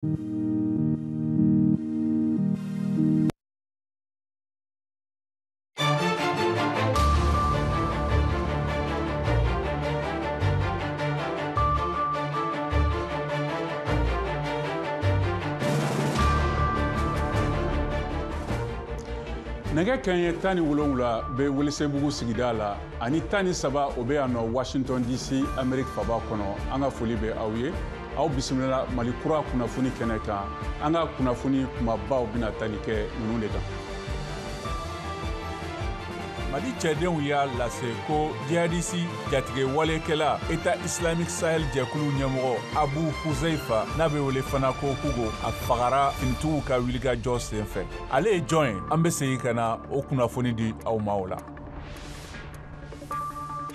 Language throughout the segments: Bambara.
Nɛgɛ kɛɲɛ 17 bɛ Welesebugu sigida la ani 13 o bɛ yan nɔ Washington DC Amerique faba kɔnɔ. An ka foli bɛ aw ye, aw bisimila Mali kura kunnafoni kɛnɛ kan. An ka kunnafoni kumabaw bɛna tali kɛ ninnu de kan. Mali cɛdenw y'a lase ko jihadisi jatigɛwalekɛla État islamique Sahel jɛkulu ɲɛmɔgɔ Abu Huzaifa, n'a bɛ wele fana ko Hugo, a fagara finitigiw ka wulikajɔ senfɛ. Ale ye jɔn ye? An bɛ segin ka na o kunnafoni di aw ma o la.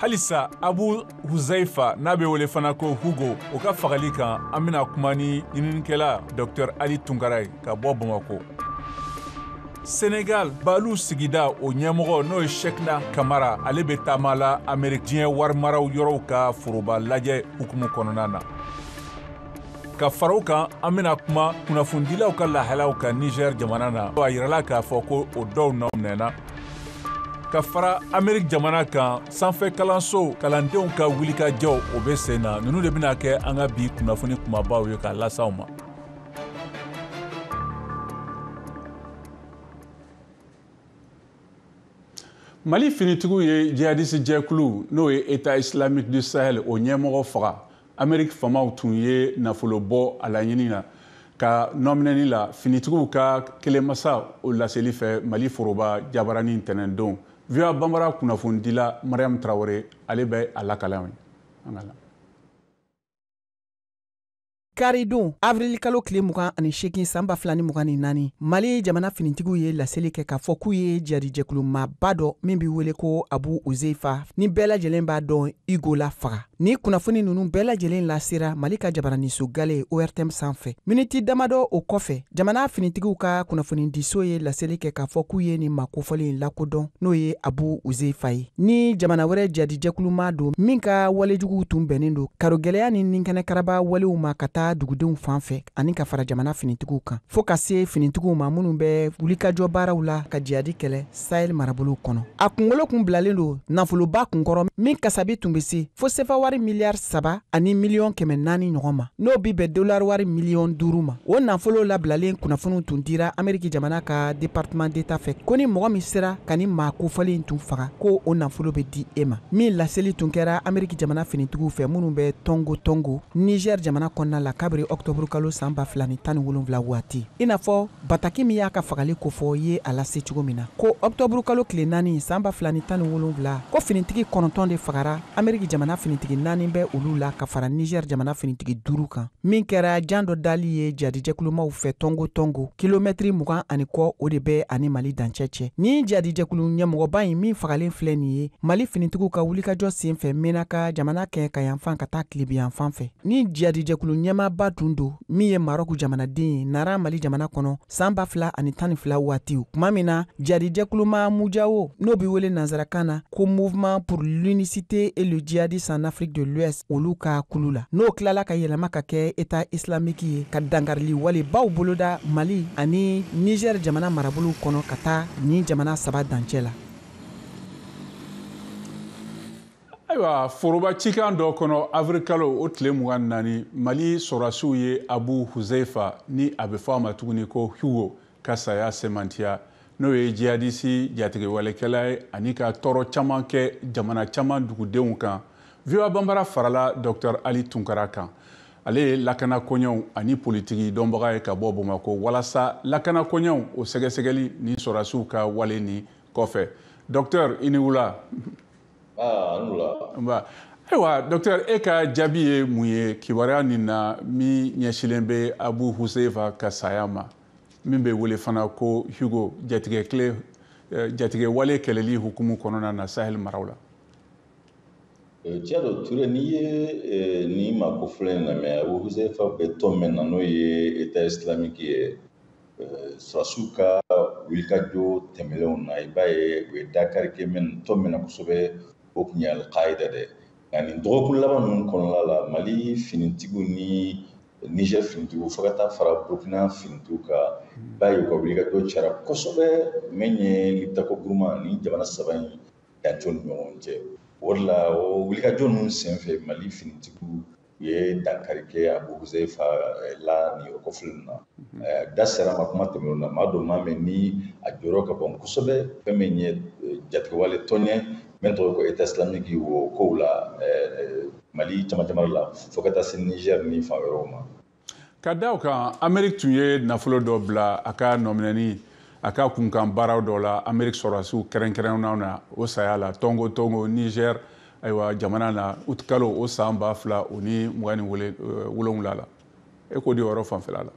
Halisa Abu Huzaifa, n'a bɛ wele fana ko Hugo, o ka fagali kan, an bɛna kuma ni ɲininikɛla Dr Ali Tunkara ye ka bɔ Bamakɔ. Senegal Balu sigida o ɲɛmɔgɔ, n'o ye Cheickna Kamara, ale bɛ taama la Amerique diɲɛ warimaraw yɔrɔw ka foroba lajɛ hukumu kɔnɔna na. Ka fara o kan, an bɛna kuma kunnafonidilaw ka lahalaw kan Niger jamana na. A yirala k'a fɔ ko o dɔw nɔ minɛna. Ka fara Amerique jamana kan, sanfɛ kalanso kalandenw ka wulikajɔw o bɛ sen na. Ninnu de bɛna kɛ an ka bi kunnafoni kumabaw ye k'a las'aw ma. Mali finitigiw ye jihadisi jɛkulu, n'o ye État islamique du Sahel, o ɲɛmɔgɔ faga. Amerique faamaw tun ye nafolo bɔ a laɲini na ka nɔminɛni la finitigiw ka kelenmasa o laseli fɛ Mali foroba jabarani ntɛnɛndon. VOA Banbara kunnafonidila Mariam Traoré, ale bɛ a lakale an ye. An ka la. Karidon, avril kalo tile 28 san 2024, Mali jamana finitigiw ye laseli kɛ k'a fɔ k'u ye jadijɛkulu maaba dɔ min bɛ wele ko Abu Uzeifa, ni bɛɛ lajɛlen b'a dɔn Hugo la, faga. Ni kunnafoni ninnu bɛɛ lajɛlen lasera Mali ka jabaraniso gale ORTM sanfɛ. Miniti damadɔ o kɔfɛ, jamana finitigiw ka kunnafonidiso ye laseli kɛ k'a fɔ k'u ye nin maa kofɔlen in lakodɔn, n'o ye Abu Uzeifa ye, ni jamana wɛrɛ jadijɛkuluma don min ka walejuguw tun bɛnnen don karogɛlɛya ni ninkɛnɛkaraba walew ma ka taa dugudenw fan fɛ ani ka fara jamana finitigiw kan, fɔɔ ka se finitigiw ma minnu bɛ wulikajɔ baaraw la ka jihadi kɛlɛ Sahel marabolow kɔnɔ. A kunkolo kun bilalen don nafoloba kunkɔrɔ min kasabi tun bɛ se fo sefa wari miliyari 3 ani miliyɔn 400 ɲɔgɔn ma, n'o bi bɛn dolari wari miliyɔn 5 ma. O nafolo labilalen kunnafoniw tun dira Ameriki jamana ka département d'État fɛ ko ni mɔgɔ min sera ka ni maa kofɔlen tun faga, ko o nafolo bɛ di e ma. Min laseli tun kɛra Ameriki jamana finitigiw fɛ minnu bɛ Tongo Tongo Niger jamana kɔnɔna la kabiri octobre kalo san 2017 waati, i n'a fɔ bataki min y'a ka fagali kofɔ ye a lase cogo min na ko octobre kalo tile 4 san 2017, ko finitigi 9 de fagara, Ameriki jamana finitigi 4 bɛ olu la ka fara Niger jamana finitigi 5 kan, min kɛra jan dɔ dali ye jadijɛkulumaw fɛ Tongo Tongo, kilomɛtiri 20 ani kɔ o de bɛ ani Mali dancɛ cɛ. Ni jadijɛkulu ɲɛmɔgɔba in min fagalen filɛ nin ye Mali finitigiw ka wulikajɔ sen fɛ Menaka jamana kɛ ka yanfan ka taa tilebiyanfan fɛ, ni jadijɛkulu ɲɛmaaba tun don min ye Marɔku jamanaden ye, nara Mali jamana kɔnɔ san 2012 waatiw, tuma min na jadijɛkuluma Mujawo, n'o bɛ wele nansarakan na ko Mouvement pour l'unicité et le djihadisme en Afrique de l'Ouest, olu ka kulu la, n'o tilala ka yɛlɛma ka kɛ État islamique ye, ka dankarili walebaw boloda Mali ani Niger jamana marabolow kɔnɔ ka taa nin jamana saba dancɛ la. Ayiwa, foroba cikan dɔ kɔnɔ, avril kalo o tile 24, Mali sɔrɔdasiw ye Abu Huzaifa, ni a bɛ fɔ a ma tuguni ko Hugo, ka saya sɛmɛntiya, n'o ye jihadisi jatigɛwalekɛla ye ani ka tɔɔrɔ caman kɛ jamana caman dugudenw kan. VOA Banbara farala Dr Ali Tunkara kan, ale ye lakana koɲɛw ani politiki dɔnbaga ye ka bɔ Bamakɔ, walasa lakana koɲɛw o sɛgɛsɛgɛli ni sɔrɔdasiw ka wale ni kɔfɛ. Docteur, i ni wula. Ah, wula. Nba. Ayiwa, docteur, e ka jaabi ye mun ye kibaruya nin na min ɲɛsilen bɛ Abu Huzaifa ka saya ma, min bɛ wele fana ko Hugo, jatigɛwale kɛlɛli hukumu kɔnɔna na Sahel maraw la? Tiɲɛ don Ture, n'i ye nin maa ko filɛ in lamɛn, Abu Huzaifa bɛ tɔn min na, n'o ye État islamique ye, sɔrɔdasiw ka wulikajɔ tɛmɛnlenw na, i b'a ye u ye dakari kɛ min tɔn min na kosɛbɛ, o tun ye Al-Qaïda dɛ. Nka nin dɔgɔkun laban ninnu kɔnɔna la, Mali finitigiw ni Niger finitigiw fo ka taa fara Burkina finitigiw kan, i b'a ye u ka wulikajɔ cayara kosɛbɛ min ye Liptako Gourma ni jamana saba in dancɛw ni ɲɔgɔn cɛ. O de la o wulikajɔ ninnu senfɛ, Mali finitigiw u ye dankari kɛ Abu Huzaifa la nin yɔrɔ kofɔlen na. Da sera ma kuma tɛmɛnenw na, maa dɔ maa min ni a jɔyɔrɔ ka bon kosɛbɛ fɛn min ye jatigɛwale tɔn ye min tɔgɔ ko État islamique o kow la Mali camancɛ mara la fo ka taa se Niger ni fan wɛrɛw ma. Ka da o kan, Amérique tun ye nafolo dɔ bila a ka nɔminɛni a ka kunkan baaraw dɔ la Amérique sɔrɔdasiw kɛrɛnkɛrɛnnenw na o saya la Tongo Tongo Niger, ayiwa, jamana na utikalo o san 2027 la. E k'o di o yɔrɔ fanfɛla la.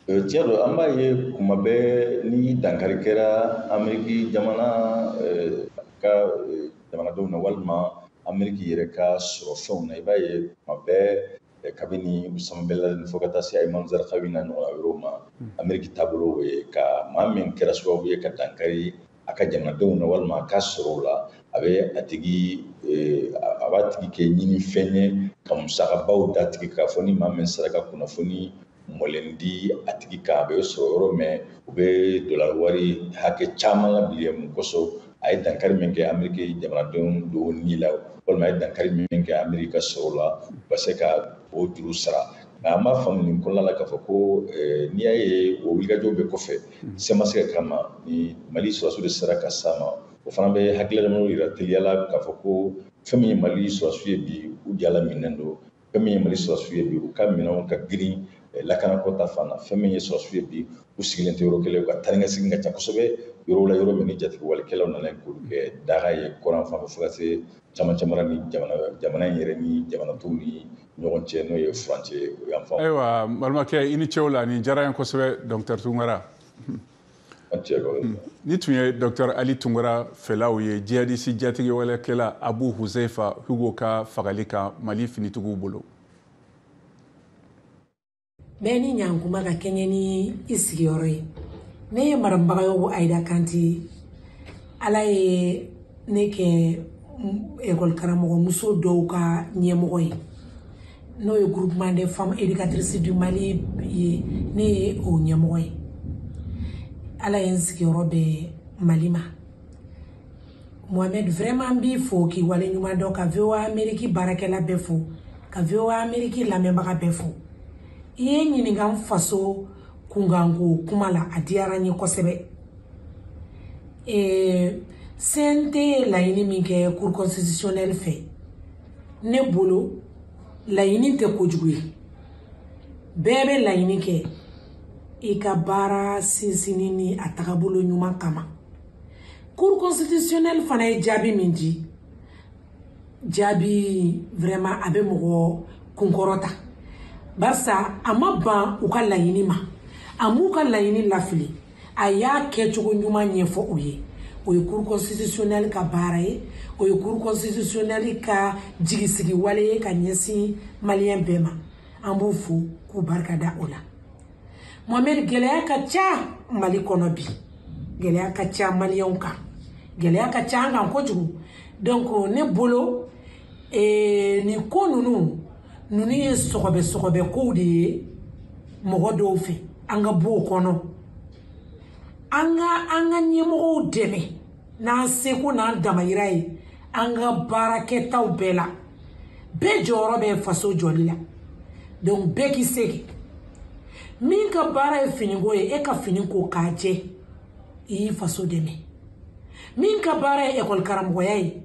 Tiɲɛ don, an b'a ye kuma bɛɛ ni dankari kɛra Amérique jamana ka jamanadenw na walima Amérique yɛrɛ ka sɔrɔfɛnw na, i b'a ye kuma bɛɛ kabini Usama bin Laden fo ka taa se Ayman Zarqawi n'a ɲɔgɔnna wɛrɛw ma, Amérique taabolo o ye ka maa min kɛra sababu ye ka dankari a ka jamanadenw na walima a ka sɔrɔw la, a bɛ a tigi a b'a tigi kɛ ɲinifɛn ye ka musakabaw d'a tigi k'a fɔ ni maa min sera ka kunnafoni mɔlen di a tigi kan, a bɛ sɔrɔ yɔrɔ min, u bɛ dolari wari hakɛ caman labila mun kosɔn a ye dankari min kɛ Amérique jamanadenw dɔw ni la walima a ye dankari min kɛ Amérique ka sɔrɔ la, u ka se ka o juru sara. Nka an b'a faamu nin kɔnɔna la k'a fɔ ko n'i y'a ye o wulikajɔw bɛɛ kɔfɛ, se ma se ka k'a ma, ni Mali sɔrɔdasiw de sera ka s'a ma, o fana bɛ hakilina yira teliya la k'a fɔ ko fɛn min ye Mali sɔrɔdasiw ye bi, u jala minɛn don. Fɛn min ye Mali sɔrɔdasiw ye bi, u ka minɛnw ka girin lakanako ta fan na. Fɛn min ye sɔrɔdasiw ye bi, u sigilen tɛ yɔrɔ kelen, u ka taa ni ka segin ka ca kosɛbɛ yɔrɔw la, yɔrɔ min ni jatigɛwalekɛlaw nana k'olu kɛ daga ye kɔrɔn fan fɛ fo ka se camancɛ mara ni jamana in yɛrɛ ni jamana tɔw ni ɲɔgɔn cɛ, n'o ye furancɛ yan fan. Ayiwa, n balimakɛ, i ni ce o la, nin diyara n ye kosɛbɛ, docteur Tunkara. Ni tun ye docteur Ali Tunkara fɛlaw ye jihadisi jatigɛwalekɛla Abu Huzaifa Hugo ka fagali kan Mali finitigiw bolo. Bɛɛ ni ɲankuma ka kɛɲɛ ni i sigiyɔrɔ ye. Ne ye Madame Bagayogo Ayida Kante. Ala ye ne kɛ école karamɔgɔ muso dɔw ka ɲɛmɔgɔ ye, n'o ye Groupement des femmes éducatrices du Mali ye, ne ye o ɲɛmɔgɔ ye. Ala ye n sigiyɔrɔ bɛn Mali ma. Mohamed, vraiment n b'i fo k'i waleɲuman dɔn, ka VOA Amérique baarakɛla bɛɛ fo, ka VOA Amérique lamɛnbaga bɛɛ fo. I ye n ɲininka n faso kunkanko kuma la, a diyara n ye kosɛbɛ. CNT ye laɲini min kɛ Cour constitutionnelle fɛ, ne bolo laɲini tɛ kojugu ye. Bɛɛ bɛ laɲini kɛ i ka baara sinsinni ni a tagabolo ɲuman kama. Cour constitutionnelle fana ye jaabi min di, jaabi vraiment a bɛ mɔgɔ kunkɔrɔta, barisa a ma ban u ka laɲini ma, a m'u ka laɲini lafili, a y'a kɛcogo ɲuman ɲɛfɔ u ye. O ye Cour constitutionnelle ka baara ye, o ye Cour constitutionnelle ka jigisigi wale ye ka ɲɛsin maliyɛn bɛɛ ma. An b'u fo k'u barika da o la. Mohamed, gɛlɛya ka ca Mali kɔnɔ bi, gɛlɛya ka ca maliyɛnw kan, gɛlɛya ka ca an kan kojugu. Donc ne bolo nin ko ninnu ye sɔgɔbɛ sɔgɔbɛ kow de ye mɔgɔ dɔw fɛ. An ka bɔ o kɔnɔ, an ka an ka ɲɛmɔgɔw dɛmɛ n'an seko n'an damayira ye an ka baarakɛtaw bɛɛ la. Bɛɛ jɔyɔrɔ bɛ faso jɔli la, donc bɛɛ k'i se kɛ. Min ka baara ye finiko ye, e ka fini ko k'a jɛ, i y'i faso dɛmɛ. Min ka baara ye ekɔli karamɔgɔya ye,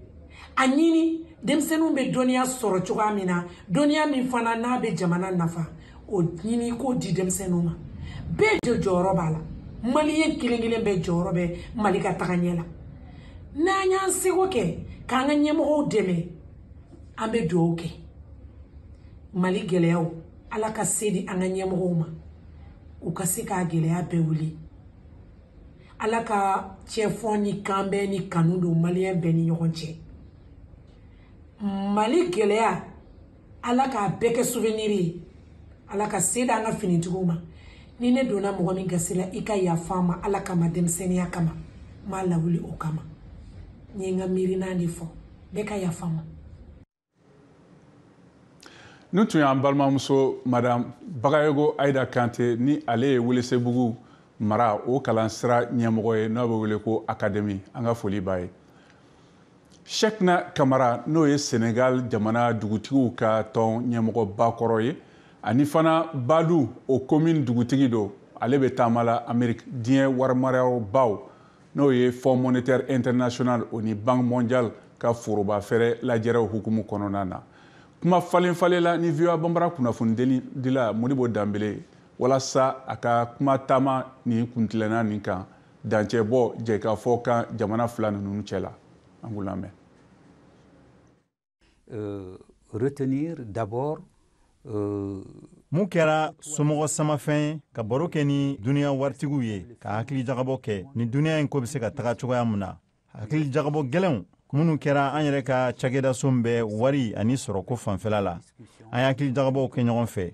a ɲini denmisɛnninw bɛ dɔnniya sɔrɔ cogoya min na, dɔnniya min fana n'a bɛ jamana nafa, o ɲini k'o di denmisɛnninw ma. Bɛɛ de jɔyɔrɔ b'a la, maliyɛn kelen kelen bɛɛ jɔyɔrɔ bɛ Mali ka taga ɲɛ la. N'an y'an seko kɛ k'an ka ɲɛmɔgɔw dɛmɛ, an bɛ dugawu kɛ Mali gɛlɛyaw, Ala ka se di an ka ɲɛmɔgɔw ma, u ka se k'a gɛlɛya bɛɛ wuli. Ala ka cɛfɔ ni kanbɛn ni kanu don maliyɛn bɛɛ ni ɲɔgɔn cɛ. Mali gɛlɛya, Ala k'a bɛɛ kɛ souvenir ye. Ala ka se d'an ka finitigiw ma. Ni ne donna mɔgɔ min gasi la, i ka yafa n ma Ala kama, denmisɛnninya kama, n m'a lawuli o kama. N ye n ka miirina de fɔ, bɛɛ ka yafa n ma. Nin tun y'an balimamuso Madame Bagayogo Aïda Kante, ni ale ye Welesebugu mara o kalansira ɲɛmɔgɔ ye, n'o bɛ wele ko Académie. An ka foli b'a ye. Cheikhna Kamara, n'o ye Senegal jamana dugutigiw ka tɔn ɲɛmɔgɔba kɔrɔ ye, ani fana Badu o commune dugutigi don, ale bɛ taama la Amérique diɲɛ warimarayɔrɔbaw, n'o ye Fonds monétaire international o ni Banque mondiale ka foroba fɛrɛ lajɛrɛw hukumu kɔnɔna na. Kuma falen falenla ni VOA Bambara kunnafonidila Modibo Danbele walasa a ka kuma taama nin kuntilenna nin kan, dancɛ bɔ jɛkafɔ kan jamana fila ninnu cɛ la. An k'u lamɛn. Retenir d'abord Mun kɛra somɔgɔ samafɛn ye ka baro kɛ ni duniya waritigiw ye, ka hakili jagabɔ kɛ ni duniya in ko bɛ se ka taga cogoya min na, hakili jagabɔ gɛlɛnw minnu kɛra an yɛrɛ ka cakɛdaso bɛ wari ani sɔrɔko fanfɛla la, an ye hakili jagabɔw kɛ ɲɔgɔn fɛ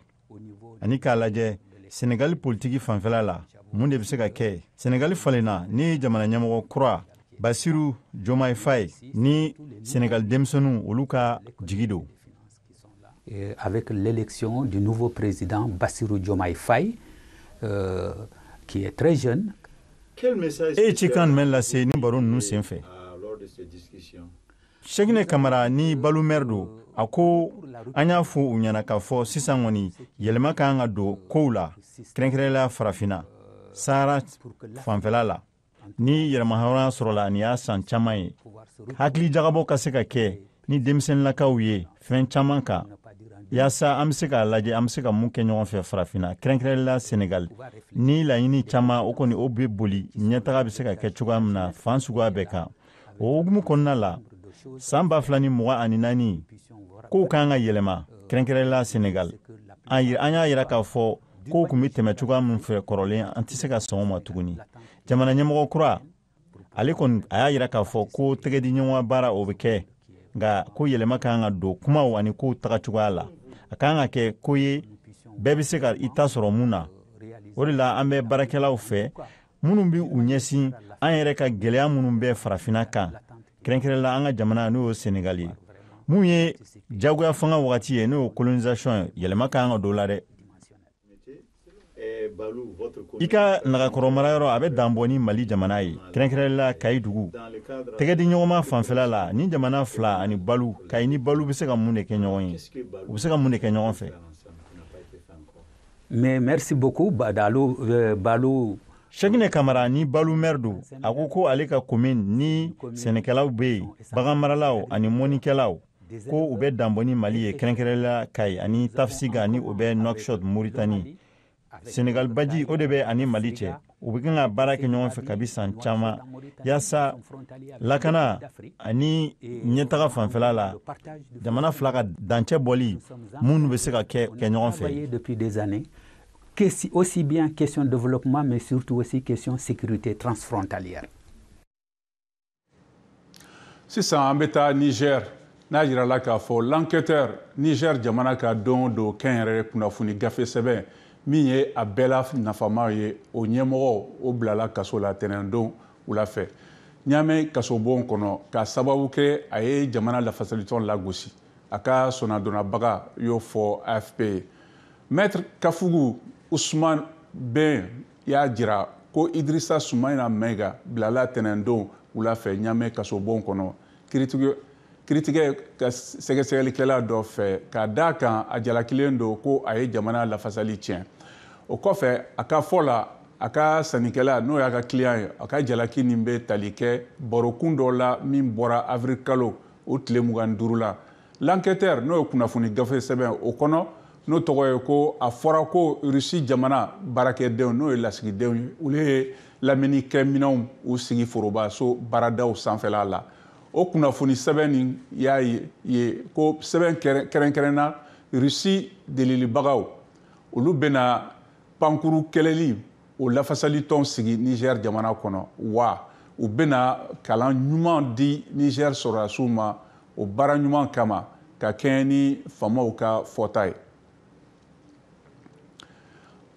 ani k'a lajɛ Senegali politiki fanfɛla la, mun de bɛ se ka kɛ. Senegali falenna ni jamana ɲɛmɔgɔ kura Basiru Jomayi Faye ni Senegali denmisɛnninw, olu ka jigi don. Avec l'élection du nouveau président Bassirou Diomaye Faye, qui est très jeune. E ye cikan jumɛn lase ni baro ninnu sen fɛ? Cheikhna Kamara ni Balu maire don, a ko an y'a fɔ u ɲɛna k'a fɔ sisan kɔni yɛlɛma ka kan ka don kow la, kɛrɛnkɛrɛnnenya Farafinna Sahara fanfɛla la. Ni yɛrɛmahɔrɔnya sɔrɔla, nin y'a san caman ye, hakili jagabɔ ka se ka kɛ ni denmisɛnninlakaw ye fɛn caman kan, yaasa an bɛ se k'a lajɛ an bɛ se ka mun kɛ ɲɔgɔn fɛ Farafinna, kɛrɛnkɛrɛnnenya Senegal. Ni laɲini caman, o kɔni o bɛ boli ɲɛtaga bɛ se ka kɛ cogoya min na fan suguya bɛɛ kan. O hukumu kɔnɔna la, san 2024 kow kan ka yɛlɛma, kɛrɛnkɛrɛnnenya Senegal. An y'a yira k'a fɔ kow tun bɛ tɛmɛ cogoya min fɛ kɔrɔlen, an tɛ se ka sɔn o ma tuguni. Jamana ɲɛmɔgɔ kura, ale kɔni a y'a yira k'a fɔ ko tɛgɛdiɲɔgɔn baara o bɛ kɛ, nka ko yɛlɛma kan ka don kumaw ani kow taga cogoya la. A kan ka kɛ ko ye bɛɛ bɛ se ka i ta sɔrɔ mun na. O de la an bɛ baarakɛlaw fɛ minnu bɛ u ɲɛsin an yɛrɛ ka gɛlɛya minnu bɛ Farafinna kan, kɛrɛnkɛrɛnla an ka jamana, n'o ye Senegali ye. Mun ye jagoya fanga wagati ye, n'o ye colonisation ye, yɛlɛma kan ka don la dɛ. I ka nagakɔrɔ marayɔrɔ, a bɛ danbɔ ni Mali jamana ye, kɛrɛnkɛrɛnla Kayi dugu. Tɛgɛdiɲɔgɔnma fanfɛla la, ni jamana fila ani Balu, Kayi ni Balu bɛ se ka mun de kɛ ɲɔgɔn ye? U bɛ se ka mun de kɛ ɲɔgɔn fɛ? Mais merci beaucoup Balu. Cheikhna Kamara ni Balu maire don, a ko ko ale ka commune ni sɛnɛkɛlaw bɛ yen, baganmaralaw ani mɔnikɛlaw, ko u bɛ danbɔ ni Mali ye, kɛrɛnkɛrɛnla Kayi ani Tafsiga, ni o bɛ Nouakchott Mauritanie. Senegal baji, o de bɛ ani Mali cɛ. U bɛ kan ka baara kɛ ɲɔgɔn fɛ kabi san caman, yaasa lakana ani ɲɛtaga fanfɛla la, jamana fila ka dancɛ bɔli minnu bɛ se ka kɛ ɲɔgɔn fɛ. Depuis des années, aussi bien question développement, mais surtout aussi question sécurité transfrontalière. Sisan an bɛ taa Niger, n'a jirala k'a fɔ L'Enquêteur, Niger jamana ka don o don kɛnyɛrɛye kunnafoni gafe sɛbɛn min ye a bɛɛ la nafama ye, o ɲɛmɔgɔ o bilala kaso la tɛnɛndon wula fɛ Ɲamɛ kasobon kɔnɔ, k'a sababu kɛ a ye jamana lafasalitɔn lagosi. A ka sɔnnadonnabaga y'o fɔ AFP ye. Maître Kafugu Usman Ben y'a jira ko Idrissa Soumaïla Maïga bilala tɛnɛndon wula fɛ Ɲamɛ kasobon kɔnɔ kiritigɛ ka sɛgɛsɛgɛlikɛla dɔ fɛ, k'a d'a kan a jalakilen don ko a ye jamana lafasali tiɲɛ. O kɔfɛ, a ka fɔ la, a ka sannikɛla, n'o y'a ka client ye, a ka jalaki nin bɛ tali kɛ barokun dɔ la min bɔra avril kalo o tile 25 la L'Enquêteur, n'o ye kunnafoni gafe sɛbɛn o kɔnɔ, n'o tɔgɔ ye ko a fɔra ko Rusi jamana baarakɛdenw, n'o ye lasigidenw ye, olu ye lamɛnnikɛminɛnw u sigi forobaso baaradaw sanfɛla la. O kunnafoni sɛbɛn nin y'a ye ko sɛbɛn kɛrɛnkɛrɛnna Rusi delilibagaw, olu bɛna pankuru kɛlɛli o lafasalitɔn sigi Niger jamana kɔnɔ, wa u bɛna kalan ɲuman di Niger sɔrɔdasiw ma o baara ɲuman kama, ka kɛɲɛ ni faamaw ka fɔta ye.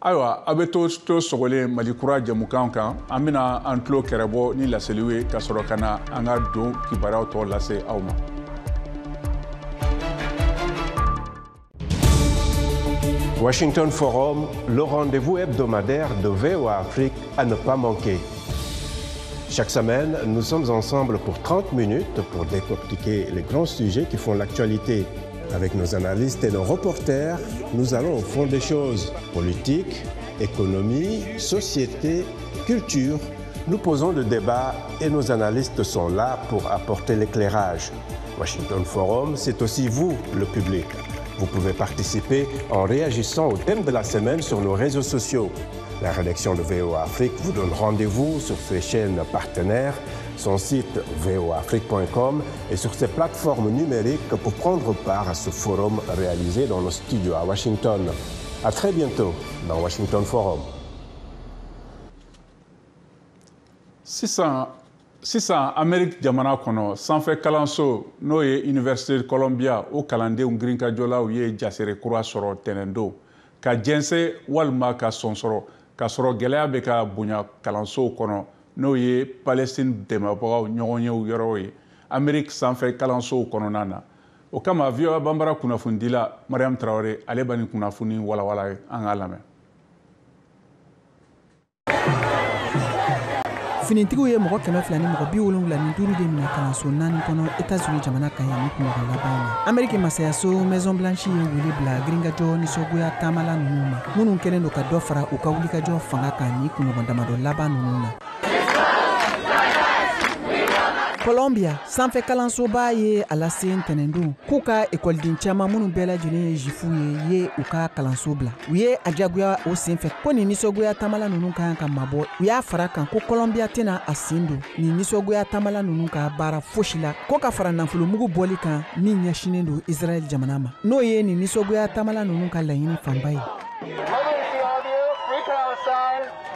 Ayiwa, a bɛ to sɔgɔlen Mali kura jɛmukan kan. An bɛna an tulo kɛrɛbɔ ni laseliw ye ka sɔrɔ ka na an ka don kibaruyaw tɔ lase aw ma. Washington Forum, le rendez-vous hebdomadaire de VOA Afrique à ne pas manquer. Chaque semaine, nous sommes ensemble pour 30 minutes pour décortiquer les grands sujets qui font l'actualité. Avec nos analystes et nos reporters, nous allons au fond des choses. Politique, économie, société, culture. Nous posons le débat et nos analystes sont là pour apporter l'éclairage. Washington Forum, c'est aussi vous, le public. Vous pouvez participer en réagissant au thème de la semaine sur nos réseaux sociaux. La rédaction de VOA Afrique vous donne rendez-vous sur ses chaînes partenaires, son site voaafrique.com et sur ses plateformes numériques pour prendre part à ce forum réalisé dans nos studios à Washington. À très bientôt dans Washington Forum. Sisan Amérique jamana kɔnɔ, sanfɛ kalanso n'o ye Université Columbia, o kalandenw girinkajɔlaw ye jasere kura sɔrɔ tɛnɛndon ka jɛnsɛn walima ka sɔn sɔrɔ, k'a sɔrɔ gɛlɛya bɛ ka bonya kalansow kɔnɔ, n'o ye Palestine dɛmɛbagaw ɲɔgɔnyew yɔrɔw ye Amérique sanfɛ kalansow kɔnɔna na. O kama, VOA Banbara kunnafonidila Mariam Traoré, ale b'a nin kunnafoni walawala ye. An k'a lamɛn. Finitigiw ye mɔgɔ 275 de minɛ kalanso naani kɔnɔ Etats-Unis jamana kan yan ni kunɲɔgɔn laban na. Ameriki masayaso Maison Blanche ye wele bila girinkajɔ nisɔngoya taamala ninnu ma, minnu kɛlen don ka dɔ fara u ka wulikajɔ fanga kan ni kunɲɔgɔn damadɔ laban ninnu na. Colombia sanfɛ kalansoba ye a lase ntɛnɛndon k'u ka ekɔliden caman minnu bɛɛ lajɛlen ye jifu ye u ka kalanso bila. U ye a jagoya o senfɛ ko nin nisɔngoya taamala ninnu ka kan ka mabɔ. U y'a fara kan ko Colombia tɛna a sen don nin nisɔngoya taamala ninnu ka baara fosi la, ko ka fara nafolomugu bɔli kan min ɲɛsinnen don Israɛl jamana ma, n'o ye nin nisɔngoya taamala ninnu ka laɲini fanba ye.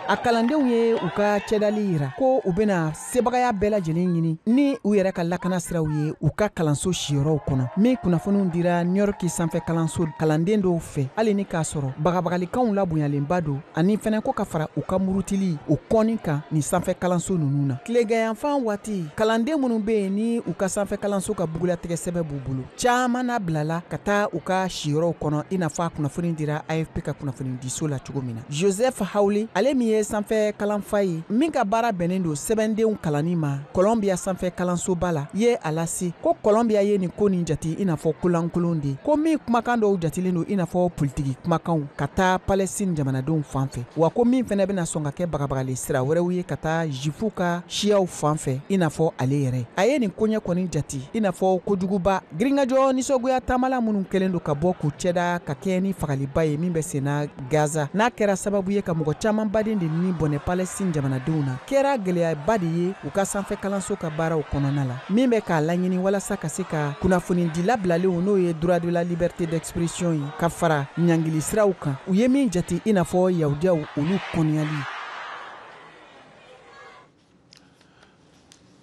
A kalandenw ye u ka cɛdali yira ko u bɛna sebagaya bɛɛ lajɛlen ɲini ni u yɛrɛ ka lakana siraw ye u ka kalanso siyɔrɔw kɔnɔ, min kunnafoniw dira New York sanfɛ kalanso kalanden dɔw fɛ, hali ni k'a sɔrɔ bagabagalikanw labonyalenba don, ani fɛnɛ ko ka fara u ka murutili o kɔni kan nin sanfɛ kalanso ninnu na. Tileganyanfan waati, kalanden minnu bɛ yen ni u ka sanfɛ kalanso ka bugulatigɛ sɛbɛn b'u bolo, caman na bilala ka taa u ka siyɔrɔw kɔnɔ, i n'a fɔ a kunnafoni dira AFP ka kunnafonidiso la cogo min na. Joseph Hawley, ale min ye sanfɛ kalanfa ye min ka baara bɛnnen don sɛbɛndenw kalanni ma Colombia sanfɛ kalansoba la, ye a lase ko Colombia ye nin ko nin jate i n'a fɔ kolankolon de, ko min kumakan dɔw jatelen don i n'a fɔ politiki kumakanw ka taa Palestine jamanadenw fan fɛ, wa ko min fɛnɛ bɛna sɔn ka kɛ bagabagali sira wɛrɛw ye ka taa Jifuw ka siyaw fan fɛ i n'a fɔ ale yɛrɛ. A ye nin koɲɛ kɔni jate i n'a fɔ kojuguba girinkajɔ nisɔngoya taamala minnu kɛlen don ka bɔ k'u cɛda ka kɛɲɛ ni fagaliba ye min bɛ senna Gaza, n'a kɛra sababu ye ka mɔgɔ caman baden de ni bɔnɛ Palestine jamanadenw na, kɛra gɛlɛyaba de ye u ka sanfɛ kalanso ka baaraw kɔnɔna la, min bɛ k'a laɲini walasa ka se ka kunnafonidila bilalenw, n'o ye droit de la liberté d'expression ye, ka fara ɲangili siraw kan, u ye min jate i n'a fɔ yahudiyaw olu kɔniyali.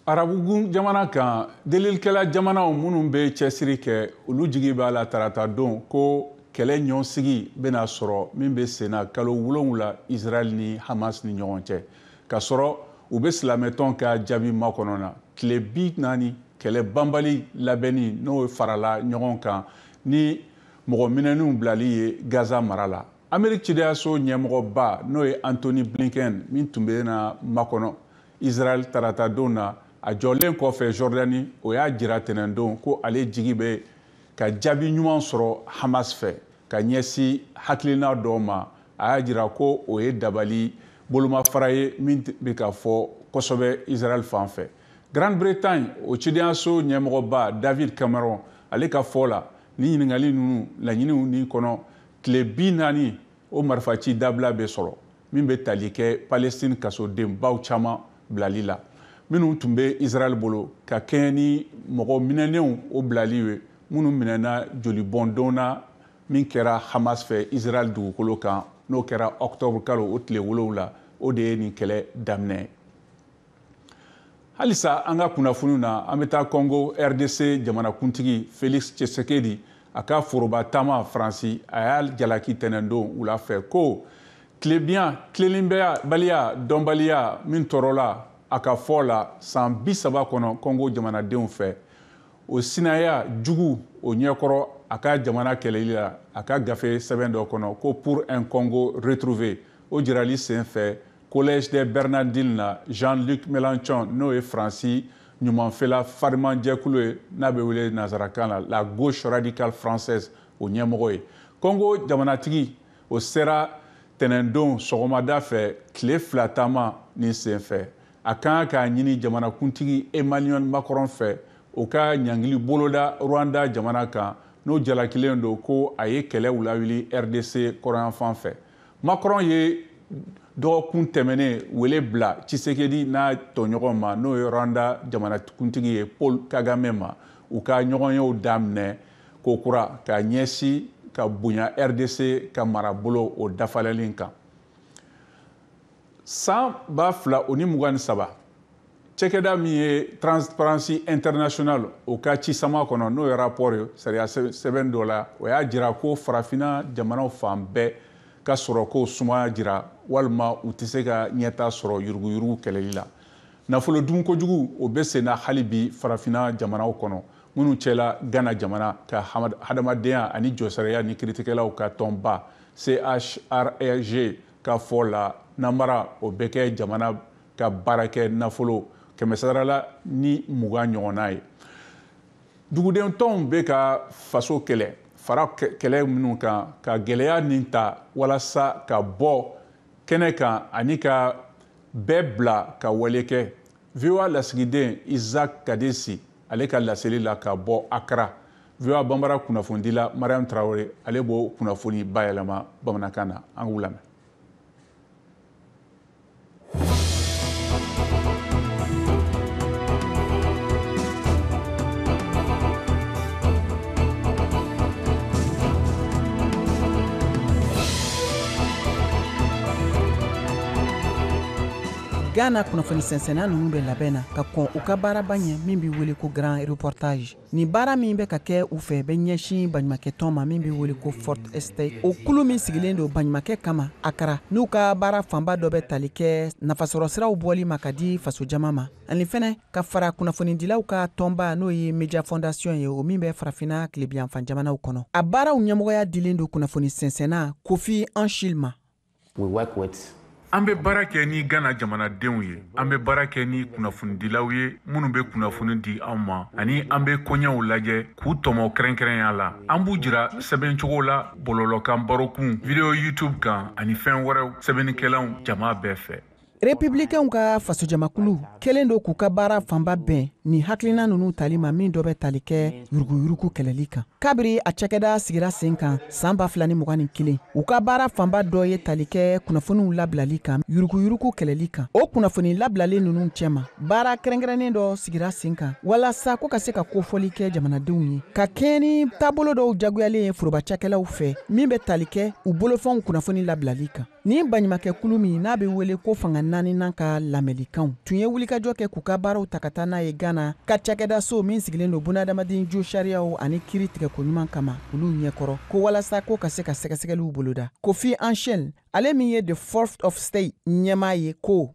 Arabu jamana kan, delilikɛla jamanaw minnu bɛ cɛsiri kɛ, olu jigi b'a la tarata don ko kɛlɛ ɲɔnsigi bɛna sɔrɔ min bɛ senna kalo 7 Israël ni Hamas ni ɲɔgɔn cɛ, k'a sɔrɔ u bɛ silamɛtɔn ka jaabi makɔnɔ na. Tile 40 kɛlɛ banbali labɛnni n'o farala ɲɔgɔn kan ni mɔgɔ minɛnenw bilali ye Gaza mara la. Amérique cidenyaso ɲɛmɔgɔba, n'o ye Anthony Blinken, min tun bɛ na makɔnɔ Israël tarata don na, a jɔlen kɔfɛ Jordanie, o y'a jira tɛnɛndon ko ale jigi bɛ ka jaabi ɲuman sɔrɔ Hamas fɛ ka ɲɛsin hakilina dɔw ma. A y'a jira ko o ye dabali bolomafara ye min bɛ ka fɔ kosɛbɛ Israël fan fɛ. Grande-Bretagne, o cidenyaso ɲɛmɔgɔba David Cameron, ale ka fɔ la, ni ɲininkali ninnu laɲiniw ni kɔnɔ, tile 40 o marifaci dabila bɛ sɔrɔ min bɛ tali kɛ Palestine kasodenbaw caman bilali la minnu tun bɛ Israël bolo, ka kɛɲɛ ni mɔgɔ minɛnenw o bilali ye minnu minɛna jolibɔndon na min kɛra Hamas fɛ Israël dugukolo kan, n'o kɛra octobre kalo o tile 7, o de ye nin kɛlɛ daminɛ. Halisa an ka kunnafoniw na, an bɛ taa Congo RDC jamanakuntigi Félix Tshisekedi, a ka foroba taama Faransi, a y'a jalaki tɛnɛndon wula fɛ ko tilenbaliya dɔnbaliya min tɔɔrɔla a ka fɔ la san 30 kɔnɔ Congo jamanadenw fɛ, o sinaya jugu o ɲɛkɔrɔ. a ka jamana kɛlɛli la, a ka gafe sɛbɛn dɔ kɔnɔ ko Pour un Congo retrouvé, o jirali senfɛ Collège des Bernardines na, Jean-Luc Mélenchon, n'o ye Faransi ɲumanfɛla farimanjɛkulu ye n'a bɛ wele nansarakan na la gauche radicale française, o ɲɛmɔgɔ ye. Congo jamanatigi o sera tɛnɛndon sɔgɔmada fɛ tile 2 taama nin senfɛ. A kan k'a ɲini jamanakuntigi Emmanuel Macron fɛ o ka ɲangili boloda Rwanda jamana kan, n'o jalakilen don ko a ye kɛlɛw lawuli RDC kɔrɔnyanfan fɛ. Macron ye dɔgɔkun tɛmɛnen wele bila Tshisekedi n'a tɔɲɔgɔn ma, n'o ye Rwanda jamanakuntigi ye Paul Kagame ma, u ka ɲɔgɔnyew daminɛ kokura ka ɲɛsin ka bonya RDC ka marabolo o dafalɛli kan. San 2023, cɛkɛda min ye Transparency International o ka cisama kɔnɔ, n'o ye rapport ye sariya sɛbɛn dɔ la, o y'a jira ko farafinna jamanaw fan bɛɛ ka sɔrɔko sumaya jira walima u tɛ se ka ɲɛta sɔrɔ yuruguyurugu kɛlɛli la. Nafolo dun kojugu o bɛ sen na hali bi farafinna jamanaw kɔnɔ, minnu cɛla Ghana jamana ka hadamadenya ani jɔsariya ni kiiritigɛlaw ka tɔnba CHRAJ ka fɔ la, namara o bɛ kɛ jamana ka baarakɛ nafolo 120 ɲɔgɔnna ye. Duguden tɔnw bɛ ka faso kɛlɛ fara kɛlɛ minnu kan ka gɛlɛya nin ta walasa ka bɔ kɛnɛ kan ani ka bɛɛ bila ka wale kɛ. VOA lasigiden Isaac Kadesi ale ka laseli la ka bɔ Accra. VOA Bambara kunnafonidila Mariam Traoré ale b'o kunnafoni bayɛlɛma bamanankan na. An k'u lamɛn. Ghana kunnafoni sɛnsɛnna ninnu bɛ labɛn na ka kɔn u ka baaraba ɲɛ min bɛ wele ko Grand Reportage. Nin baara min bɛ ka kɛ u fɛ bɛ ɲɛsin baɲumankɛtɔn ma min bɛ wele ko Fourth Estate. O kulu min sigilen don baɲumankɛ kama Accra, n'u ka baara fanba dɔ bɛ tali kɛ nafasɔrɔsiraw bɔli ma ka di fasojama ma, ani fɛnɛ ka fara kunnafonidilaw ka tɔnba n'o ye Media Fondation ye, o min bɛ farafinna tilebiyanfan jamanaw kɔnɔ. A baaraw ɲɛmɔgɔya dilen don kunnafoni sɛnsɛnna Kofi Anchil ma. We work with An bɛ baara kɛ ni Ghana jamanadenw ye, an bɛ baara kɛ ni kunnafonidilaw ye minnu bɛ kunnafoni di anw ma, ani an bɛ koɲɛw lajɛ k'u tɔmɔ kɛrɛnkɛrɛnya la. An b'u jira sɛbɛncogo la bɔlɔlɔkan barokun, vidéo YouTube kan ani fɛn wɛrɛw sɛbɛnnikɛlaw jama bɛɛ fɛ. Republicainw ka fasojamakulu kɛlen don k'u ka baara fanba bɛn ni hakilina ninnu tali ma min dɔ bɛ tali kɛ yuruguyurugu kɛlɛli kan. Kabiri a cakɛda sigira sen kan san 2021, u ka baara fanba dɔ ye tali kɛ kunnafoniw labilali kan yuruguyurugu kɛlɛli kan. O kunnafoni labilalen ninnu cɛma, baara kɛrɛnkɛrɛnnen dɔ sigira sen kan walasa ko ka se ka kofɔli kɛ jamanadenw ye, ka kɛɲɛ ni taabolo dɔw jagoyalen ye foroba cakɛlaw fɛ min bɛ tali kɛ u bolofɛnw kunnafoni labilali kan. Ni baɲumankɛkulu min n'a bɛ wele ko fanga naaninan ka lamɛnlikanw tun ye wulikajɔ kɛ k'u ka baaraw ta ka taa n'a ye Ghana ka cakɛdaso min sigilen don bunadamaden jo sariyaw ani kiiri tigɛko ɲuman kama olu ɲɛkɔrɔ, ko walasa ko ka se ka sɛgɛsɛgɛliw boloda. Kofi Anchel, ale min ye The Fourth of State ɲɛmaa ye, ko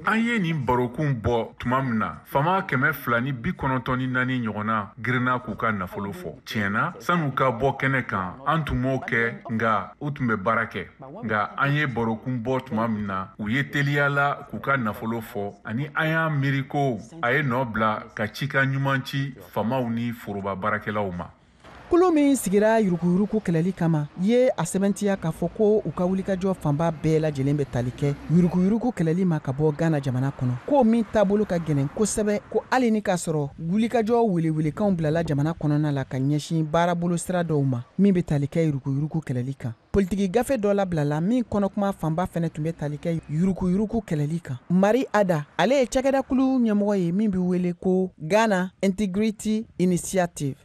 An ye nin barokun bɔ tuma min na, faama 294 ɲɔgɔnna girinna k'u ka nafolo fɔ. Tiɲɛna, san'u ka bɔ kɛnɛ kan, an tun m'o kɛ, nka u tun bɛ baara kɛ. Nka an ye barokun bɔ tuma min na, u ye teliya la k'u ka nafolo fɔ, ani an y'a miiri ko a ye nɔ bila ka cikan ɲuman ci faamaw ni foroba baarakɛlaw ma. Kulu min sigira yuruguyurugu kɛlɛli kama ye a sɛbɛntiya k'a fɔ ko u ka wulikajɔ fanba bɛɛ lajɛlen bɛ tali kɛ yuruguyurugu kɛlɛli ma ka bɔ Ghana jamana kɔnɔ, ko min taabolo ka gɛlɛn kosɛbɛ, ko hali ni k'a sɔrɔ wulikajɔ welewelekanw bilala jamana kɔnɔna la ka ɲɛsin baarabolo sira dɔw ma min bɛ tali kɛ yuruguyurugu kɛlɛli kan. Politiki gafe dɔ labilala min kɔnɔkuma fanba fɛnɛ tun bɛ tali kɛ yuruguyurugu kɛlɛli kan. Mari Ada, ale ye cakɛdakulu ɲɛmɔgɔ ye min bɛ wele ko Ghana Integrity Initiative.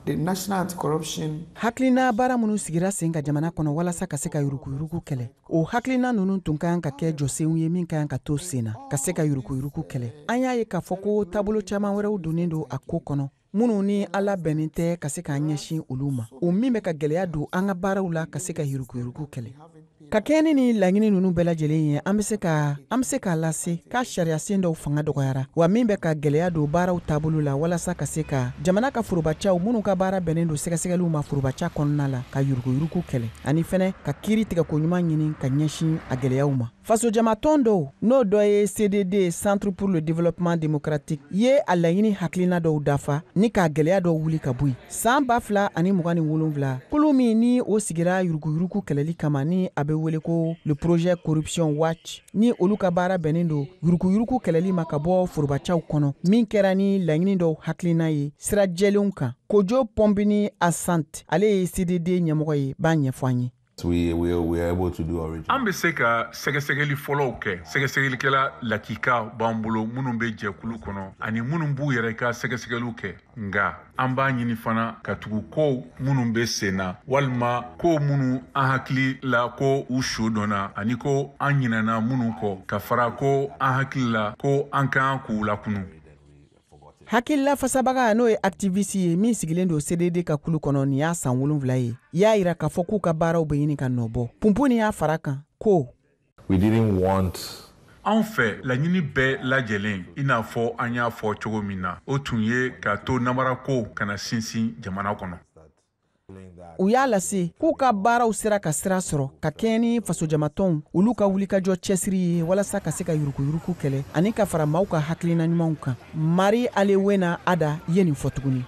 The National Anti-Corruption Hakilina baara minnu sigira sen ka jamana kɔnɔ walasa ka se ka yuruguyurugu kɛlɛ, o hakilina ninnu tun ka kan ka kɛ jɔsenw ye min ka kan ka to sen na ka se ka yuruguyurugu kɛlɛ. An y'a ye k'a fɔ ko taabolo caman wɛrɛw donnen don a ko kɔnɔ minnu ni ala bɛnnen tɛ ka se k'an ɲɛsin olu ma, o min bɛ ka gɛlɛya don an ka baaraw la ka se ka yuruguyurugu kɛlɛ. Ka kɛɲɛ ni laɲini ninnu bɛɛ lajɛlen ye, an bɛ se k'a lase k'a sariyasen dɔw fanga dɔgɔyara, wa min bɛ ka gwɛlɛya don baaraw taabolo la, walasa ka se ka jamana ka forobacaw minnu ka baara bɛnnen don sɛgɛsɛgɛliw ma forobaca kɔnɔna la, ka yuruguyurugu kɛlɛ, ani fɛnɛ ka kiiri tigɛko ɲuman ɲini ka ɲɛsin a gwɛlɛyaw ma. Fasojamatɔn dɔw, n'o dɔ ye CDD, Centre pour le développement démocratique ye, a laɲini hakilina dɔw dafa ni k'a gwɛlɛya dɔw wuli ka bɔ yen. Saan 2027, kulu min ni o sigira yuruguyurugu kɛlɛli kama, ni a bɛ wele ko le projet Corruption Watch, ni olu ka baara bɛnnen don yuruguyurugu kɛlɛli ma ka bɔ forobacaw kɔnɔ, min kɛra ni laɲini dɔw hakilina ye sira jɛlenw kan. Kojo Pɔnbini Asante, ale ye CDD ɲɛmɔgɔ ye, b'a ɲɛfɔ an ye. An bɛ se ka sɛgɛsɛgɛli fɔlɔw kɛ. Sɛgɛsɛgɛlikɛla lakika b'an bolo minnu bɛ jɛkulu kɔnɔ ani minnu b'u yɛrɛ ka sɛgɛsɛgɛliw kɛ. Nka an b'a ɲini fana ka tugu kow minnu bɛ sen na, walima kow minnu an hakili la ko u su dɔnna ani ko an ɲinɛna minnu kɔ, ka fara ko an hakili la ko an kan k'u lakunu. Hakilila fasabaga, n'o ye activiste ye min sigilen don CDD ka kulu kɔnɔ nin y'a san 7 ye, y'a yira k'a fɔ k'u ka baaraw bɛ ɲini ka nɔ bɔ. Punpuni y'a fara kan ko: We didn't want Anw fɛ, laɲini bɛɛ lajɛlen, i n'a fɔ an y'a fɔ cogo min na, o tun ye k'a to namarako kana sinsin jamana kɔnɔ. U y'a lase k'u ka baaraw sera ka sira sɔrɔ ka kɛɲɛ ni fasojamatɔnw olu ka wulikajɔ cɛsiri ye, walasa ka se ka yuruguyurugu kɛlɛ ani ka fara maaw ka hakilina ɲumanw kan. Mari Alewena Ada ye nin fɔ tuguni: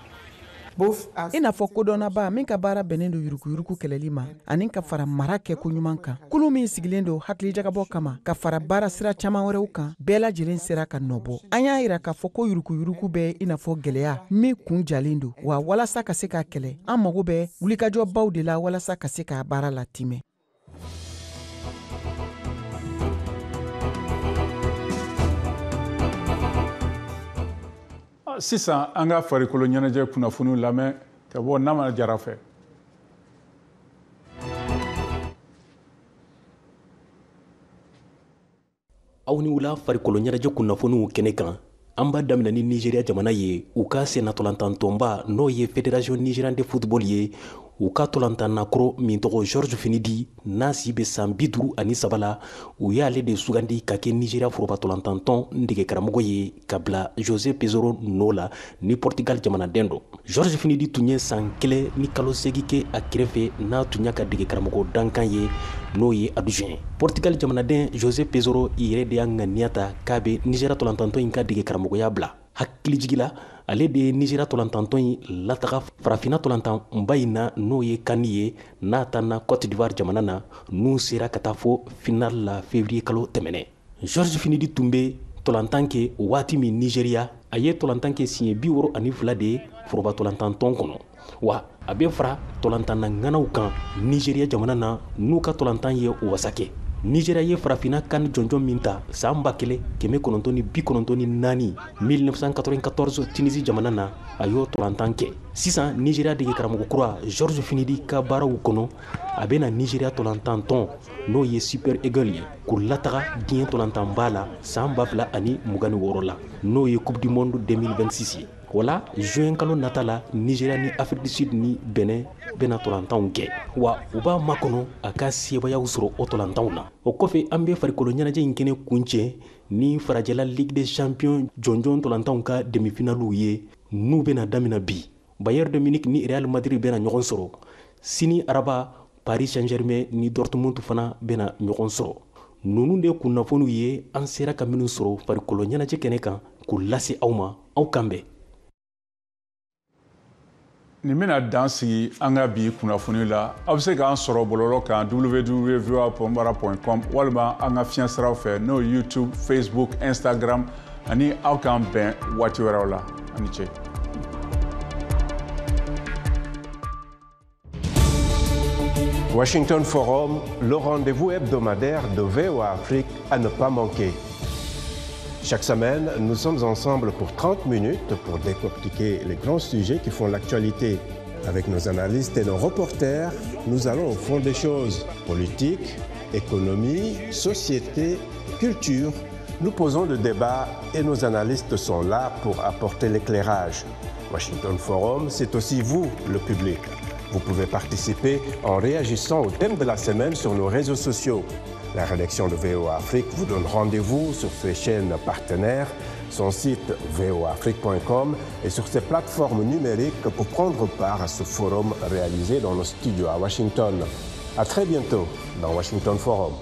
i n'a fɔ kodɔnnaba min ka baara bɛnnen don yuruguyurugu kɛlɛli ma ani ka fara mara kɛko ɲuman kan, kulu min sigilen don hakilijagabɔ kama ka fara baara sira caaman wɛrɛw kan, bɛɛ lajɛlen sera ka nɔbɔ. An y'a yira k'a fɔ ko yuruguyurugu bɛ i n'a fɔ gwɛlɛya min kun jalen don, wa walasa ka se k'a kɛlɛ, an mago bɛ wulikajɔbaw de la walasa ka se k'a baara latimɛ. Sisan an ka farikolo ɲɛnajɛ kunnafoniw lamɛn ka bɔ Nama Jara fɛ. Aw ni wula. Farikolo ɲɛnajɛ kunnafoniw kɛnɛ kan, an b'a daminɛ ni Nigéria jamana ye. U ka sennatɔlantantɔnba, n'o ye Fédération nigériane de football ye, u ka tɔlantannakɔrɔ min tɔgɔ George Finidi, n'a si bɛ san 53 la, u y'ale de sugandi ka kɛ Nigéria foroba tɔlantantɔn dege karamɔgɔ ye ka bila José Peseiro nɔ la, ni Portugal jamanaden don. George Finidi tun ye san 1 ni kalo 8 kɛ a kɛrɛfɛ, n'a tun y'a ka dege karamɔgɔ dankan ye, n'o ye adjoint. Portugal jamanaden José Peseiro yɛrɛ de y'a ŋaniya ta k'a bɛ Nigéria tɔlantantɔn in ka dege karamɔgɔya bila. Hakilijigi la, ale de ye Nigéria tɔlantantɔn in lataga farafinna tɔlantanba in na, n'o ye CAN ye, n'a tanna Côte d'Ivoire jamana na, n'u sera ka taa fo final la février kalo tɛmɛnɛ. George Finidi tun bɛ tɔlantan kɛ waati min Nigéria, a ye tɔlantan kɛ siɲɛ 62 de ye foroba tɔlantantɔn kɔnɔ, wa a bɛ fara tɔlantanna ŋanaw kan Nigéria jamana na, n'u ka tɔlantan ye wasa kɛ. Nigéria ye farafinna CAN jɔnjɔn min ta san 1994, 1994, Tunisie jamana na, a y'o tɔlantan kɛ. Sisan Nigéria dege karamɔgɔ kura George Finidi ka baaraw kɔnɔ, a bɛna Nigéria tɔlantantɔn, n'o ye Super Eagle ye, k'u lataga diɲɛ tɔlantanba la san 2026 la, n'o ye Coupe du monde 2026 ye. O la, juin kalo nata la, Nigéria ni Afrique du Sud ni Benin bɛna tɔlantanw kɛ, wa u b'a makɔnɔ a ka sebayaw sɔrɔ o tɔlantanw na. O kɔfɛ, an bɛ farikolo ɲɛnajɛ in kɛnɛ kuncɛ ni farajɛla Ligue des champions jɔnjɔn tɔlantanw ka demi-finaliw ye, n'u bɛna damina bi. Bayern de Munich ni Real Madrid bɛna ɲɔgɔn sɔrɔ sini araba. Paris Saint-Germain ni Dortmund fana bɛna ɲɔgɔn sɔrɔ. Ninnu de kunnafoniw ye an sera ka minnu sɔrɔ farikolo ɲɛnajɛ kɛnɛ kan k'u lase aw ma. Aw kan bɛn. Nin bɛna dan sigi an ka bi kunnafoni la. Aw bɛ se k'an sɔrɔ bɔlɔlɔ kan www.voabambara.com, walima an ka fiɲɛ siraw fɛ, n'o ye YouTube, Facebook, Instagram. Ani aw k'an bɛn waati wɛrɛw la. A ni ce. Washington Forum, le rendez-vous hebdomadaire de VOA Afrique à ne pas manquer. Chaque semaine, nous sommes ensemble pour 30 minutes pour décortiquer les grands sujets qui font l'actualité. Avec nos analystes et nos reporters, nous allons au fond des choses. Politique, économie, société, culture. Nous posons le débat et nos analystes sont là pour apporter l'éclairage. Washington Forum, c'est aussi vous, le public. Vous pouvez participer en réagissant au thème de la semaine sur nos réseaux sociaux. La rédaction de VOA Afrique vous donne rendez-vous sur ses chaînes partenaires, son site voaafrique.com et sur ses plateformes numériques pour prendre part à ce forum réalisé dans nos studios à Washington. À très bientôt dans Washington Forum.